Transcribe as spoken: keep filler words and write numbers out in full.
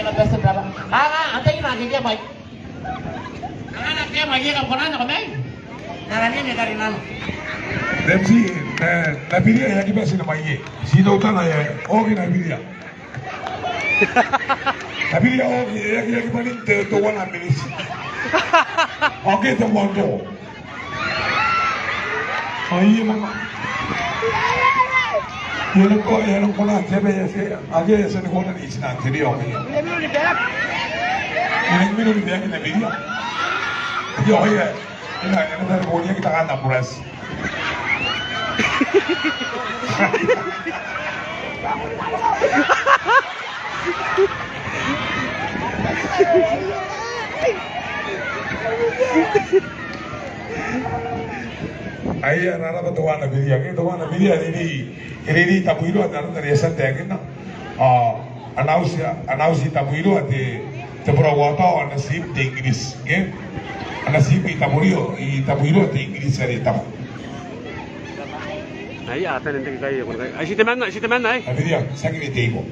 Bati n rabwa. Anga, antai ae na kekea mai? Anga, na kekea mai, e kam kona n nako mai? N na nene tari nano. Dempsey, e, na biria e aki bati n mai, e. Ti teutana, e, oki na biria. Na biria oki, e aki, e aki bati n te, teuana miniti. Oki te moan toko. Ao iai manga. Iai nako, iai nako na tebe e se, ake e se ni kona ni tina tiri ao iai. Iai mino ni beaki na biria. Iai, iai. Ina, ina tari boni aki takan na burasi. Aia, e raraba teuana biria, ke teuana biria, e reirei, e reirei Tabuiroa, n aron are e a tia n taekinna. Ao, ana auti, ana auti Tabuiroa te, te buraua tao, ana tiim te Ingiriti, ke? Ana tiim i Taburio, i Tabuiroa te Ingiriti are tabu. Aia, a bane n te kai, e kona kai. Ai, ti temanna, ti temanna, e? Na biria, tiaki ni teiko.